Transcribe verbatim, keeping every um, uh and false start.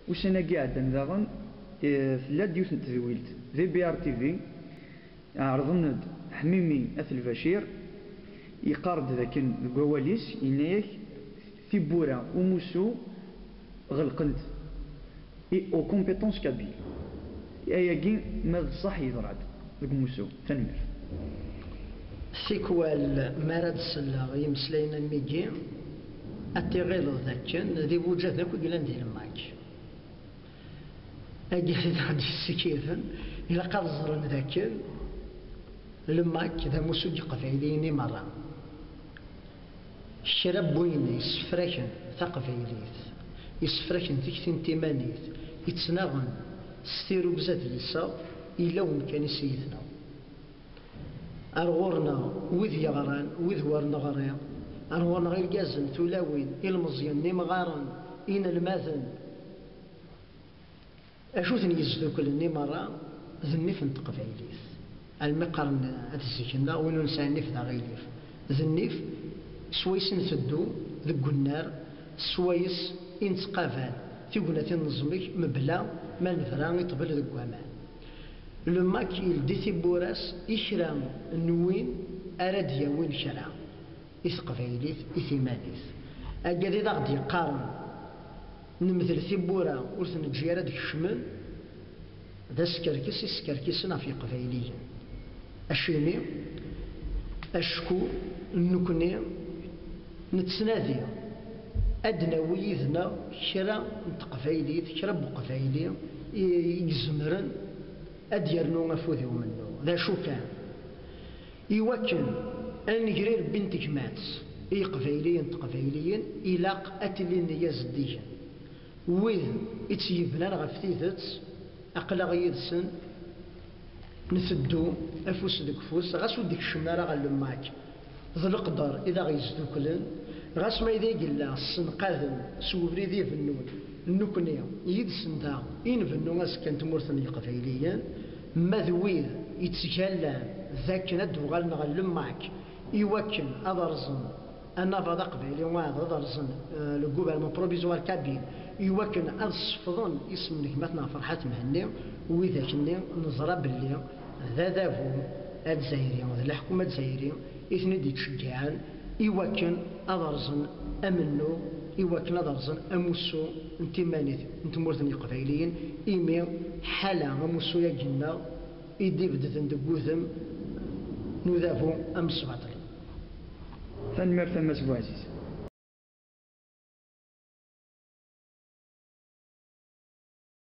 Ussan-agi iɛeddan daɣen, eh, tella-d yiwet n tedwilt di B R T V, ɛerḍen-d Ḥmimi At Lbacir, yeqqar-d dakken deg wawal-is, yenna-yak tiwwura umussu ɣelqent i aux compétences kabyles. Ayagi ma d ṣṣeḥ yeḍra-d deg umussu? Tanemmirt. Tikwal mi ara d-selleɣ i yimeslayen am wigi, ad tiɣileḍ d akken d ibuǧaden akk i yellan di Lemmak. Agi i d-yessikiden, ilaq ad ẓren d akken Lemmak d amussu n Yiqbayliyen i merra. Kra n wayen yessefraken taqbaylit, yessefraken tikti n timanit, yettnaɣen s tirugza d yiseɣ, yella wemkan-is yid-neɣ. Ar ɣur-neɣ wid yeɣran, wid wer neɣri, ar ɣur-neɣ irgazen, tulawin, ilmeẓyen, imɣaren, inelmaden, acu ten-yesduklen i merra d nnif n teqbaylit. Almi qqaren at zik-nneɣ, win ur nesɛi nnif d aɣilif. D nnif swayes i nteddu deg unnar, swayes i nettqabal tignatin n ẓmek mebla ma nebra i ṭṭbel deg waman. Lemmak yeldi tiwwura-s i kra n win ara d-yawin kra i teqbaylit, i timanit. Agad i d aɣ-d-yeqqaren nemdel tiwwura ur t-neǧǧi ara ad kecmen, d askerkes i skerkisen ɣef Yiqbayliyen. Acimi? Acku nekkni nettnadi ad d-nawi yid-neɣ kra n teqbaylit, kra n uqbayli i izemren ad d-yernu afud i umennuɣ. D acu kan, iwakken ad nger irebbi n tegmat i Yiqbayliyen d Teqbayliyin, ilaq ad tili nniya zeddigen. Wid i tt-yebnan ɣef tidet, aql-aɣ yid-sen nteddu afus deg ufus, ɣas ur d-kecmen ara ɣer Lemmak. D leqder i d aɣ-yesduklen, ɣas ma yella ssenqaden s ubrid ibennun, nekkni yid-sen daɣ i nbennu azekka n tmurt n Yiqbayliyen, ma d wid yettgallan d akken ad d-uɣalen ɣer Lemmak i wakken ad rẓen anabaḍ aqbayli, waɛd ad rẓen le gouvernement provisoire kabyle, i wakken ad sefḍen isem n gma-tneɣ Ferḥat Mhenni, widak-nni neẓra belli d adabu azzayri, d leḥkuma azzayri i ten-id-yettceggiɛen i wakken ad rẓen amennuɣ, i wakken ad rẓen amussu n timanit n tmurt n Yiqbayliyen, imi ḥala amussu-agi-nneɣ i d-ibedden deg wudem n udabu amesbaṭli. Tanemmirt a Mass Buɛziz.